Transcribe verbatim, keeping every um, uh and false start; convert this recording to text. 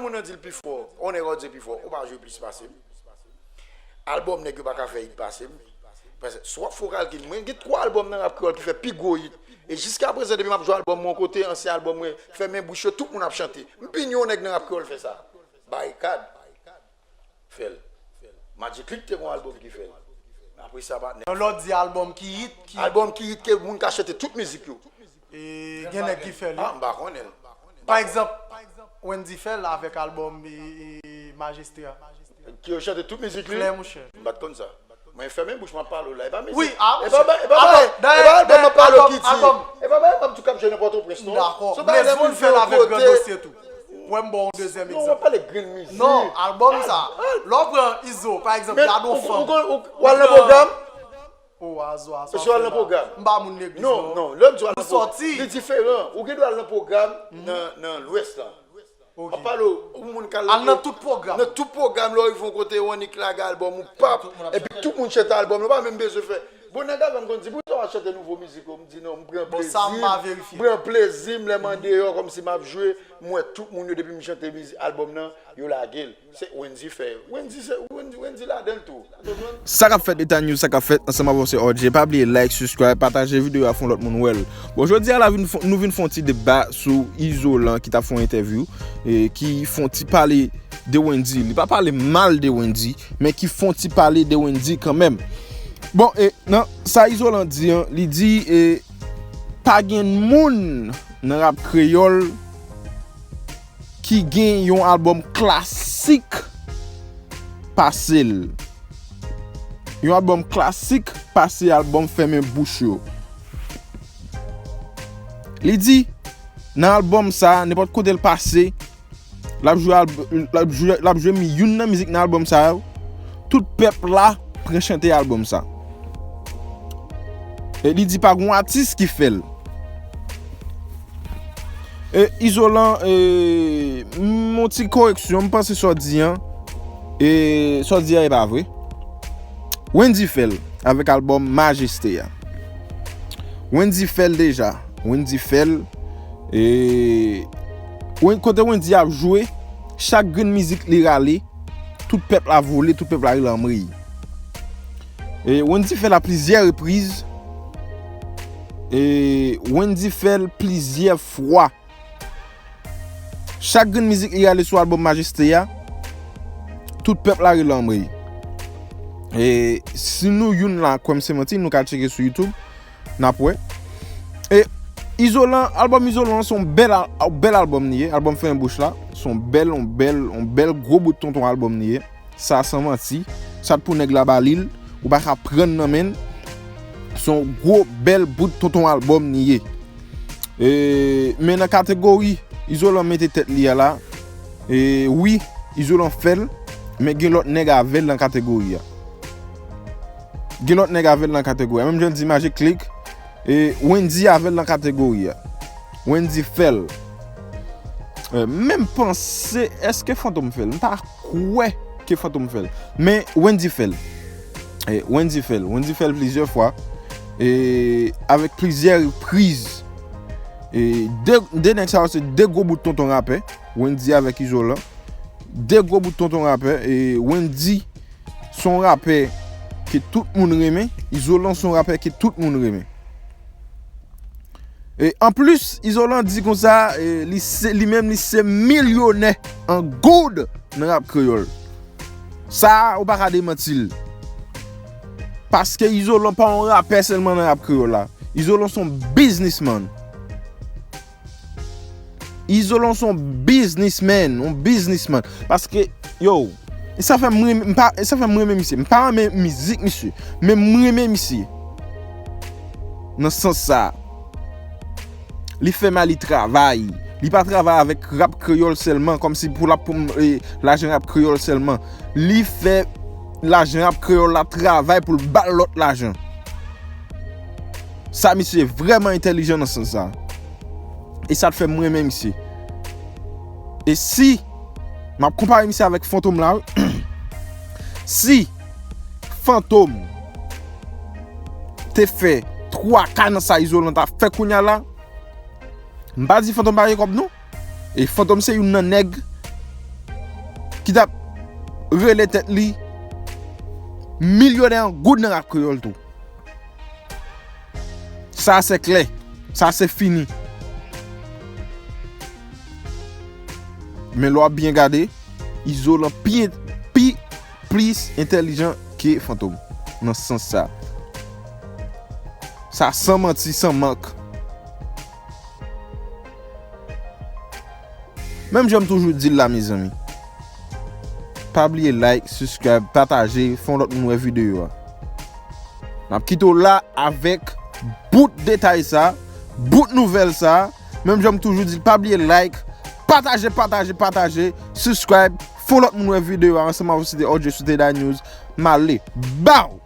Moun nan di l pi fò, on nèg ò di pi fò, ou pa jwe plis pase m. Albòm nèg yo pa ka fè hit pase m. Paske si w ap fè yon kalkil, mwen gen twa albòm nan rap kreyòl ki fè pi gwo hit. E jiskaprezan, depi m ap jwe albòm mwen yon kote, ansyen albòm mwen, Fèmen Bouch yo, tout moun ap chante. M pini yon nèg nan rap kreyòl fè sa. Barikad fè l. Magic Click te gen yon albòm ki fè l. Apre sa, patnè. Lè w di albòm ki hit, ki... Albòm ki hit ke moun ka chante tout mizik yo. E gen nèg ki fè l, wi. Ah, m pa konnen l. Pa egzanp, Wendy fè l avèk albòm e, e, Majesté a. Ki yo chante tout mizik li? Flè, monchè. M pa t konn sa. Mwen, Fèmen Bouch m ap pale w la. E pa mizik. Wi, ah, e pa, e pa, e pa albòm m ap pale w ki di. E pa bagay m ap di k ap jwe nan Pòtoprens, non. Dakò. Blessville fè l avèk Grandosye tou. Wè m ba w yon dezyèm egzanp. Non, w ap pale grenn mizik. Non, albòm sa. Lè w pran Izo, pa egzanp, gade yon fanm. Ou al nan pwogram? O, Azo a sa. Mesye, w al nan pwogram? M pa moun legliz, non. Non, non, lè m di w al nan pwogram, li diferan. Ou gen dwa al nan pwogram nan, nan Lwès la. M ap pale w, ou moun k al nan tout pwogram. Nan tout pwogram, lè w rive yon kote, w annik lage albòm ou pap, epi tout moun chante albòm la, ou pa menm bezwen fè. Bon, nèg avè m konn di, "Poukisa w pa chante nouvo mizik yo?" M di, "Non, m pran plezi m, m pran plezi m lè m andeyò, kòmsi m ap jwe, m wè tout moun yo, depi m chante mizik, albòm nan, yo lage l." Se Wendy fè. Wendy se, Wendy, Wendy ladan l tou. Sa k ap fèt, Eta News, sa k ap fèt, ansanm avè w se R J. Pa bliye like, subscribe, pataje videyo a, fè yon lòt moun wè l. Bon, jodi a la, vin fon- nou vin fè yon ti deba sou Izolan ki t ap fè yon entèvyou, e, ki fè yon ti pale de Wendy. Li pa pale mal de Wendy, men ki fè yon ti pale de Wendy kanmenm. Bon, e, nan sa Izolan di an, li di, e, pa gen moun nan rap kreyòl ki gen yon albòm klasik pase l. Yon albòm klasik pase albòm Fèmen Bouch yo. Li di, nan albòm sa, nenpòt kote l pase, l ap jwe alb- l ap jwe, l ap jwe mi- youn nan mizik nan albòm sa yo, tout pèp la pran chante albòm sa. E li di pa gon atis ki fè l. E Izolan, e, m- yon ti koreksyon, m panse sa w di an, e sa w di an e pa vre. Wendy fè l avèk albòm Majesté a. Wendy fè l deja. Wendy fè l, e, Wen- kote Wendy ap jwe, chak grenn mizik li rale, tout pèp la vole, tout pèp la rele anmwey. E Wendy fè l a plizyè repriz. E Wendy fè l plizyè fwa. Chak grenn mizik li rale sou albòm Majesté a, tout pèp la rele anmwey. E si nou youn la kwè m se manti, nou ka tcheke sou YouTube, n ap wè. E Izolan, albòm Izolan se yon bèl, al- bèl albòm li ye. Albòm Fèmen Bouch la, se yon bèl, yon bèl, yon bèl gwo bout tonton albòm li ye. Sa san manti. Sa t pou nèg la ba li l, ou pa ka pran nan men l. Se yon gwo, bèl bout tonton albòm li ye. E, men nan kategori Izolan mete tèt li a la, e, wi, Izolan fè l, men gen lòt nèg avè l nan kategori a. Gen lòt nèg avè l nan kategori a. Menm jan l di Magic Click, e, Wendy avè l nan kategori a. Wendy fè l. E, menm panse, èske Fantom fè l? M pa kwè ke Fantom fè l. Men Wendy fè l. E, Wendy fè l. Wendy fè l plizyè fwa. E, avèk plizyè repriz. E, de, de nèg sa yo se de gwo bout tonton rapè. Wendy avèk Izolan. De gwo bout tonton rapè. E, Wendy se yon rapè ke tout moun renmen. Izolan se yon rapè ke tout moun renmen. E anplis, Izolan di konsa, e, li se, li menm, li se milyonè an goud nan rap kreyòl. Sa, ou pa ka demanti l. Paske Izolan pa yon rapè sèlman nan rap kreyòl la. Izolan se yon biznismann. Izolan se yon biznismann, yon biznismann. Paske, yo, e sa fè m renmen, m pa, e sa fè m renmen misye. M pa renmen mizik misye, men m renmen misye. Nan sans sa, li fè Mali travay. Li pa travay avèk rap kreyòl sèlman, kòmsi pou l ap pran, e, lajan rap kreyòl sèlman. Li fè lajan rap kreyòl la travay pou l ba l lòt lajan. Sa misye vrèman entèlijan nan sans sa. E sa t fè m renmen misye. E si m ap konpare misye avèk Fantom la, wi. Si Fantom te fè twa ka nan sa Izolan t ap fè kounye a la, m pa di Fantom pa gen kòb non. E Fantom se youn nan nèg ki t ap rele tèt li milyonè an goud nan rap kreyòl tou. Sa se klè. Sa se fini. Men lè w ap byen gade, Izolan pi, pi plis entèlijan ke Fantom nan sans sa. Sa san manti, san mank. Menm jan m toujou di l la, mezanmi. Pa bliye like, subscribe, pataje, fè yon lòt moun wè videyo a. N ap kite w la avèk bout detay sa, bout nouvèl sa. Menm jan m toujou di l, pa bliye like, pataje, pataje, pataje, subscribe, fè yon lòt moun wè videyo a ansanm avèk site O J sou T D I News. M ale. Bow!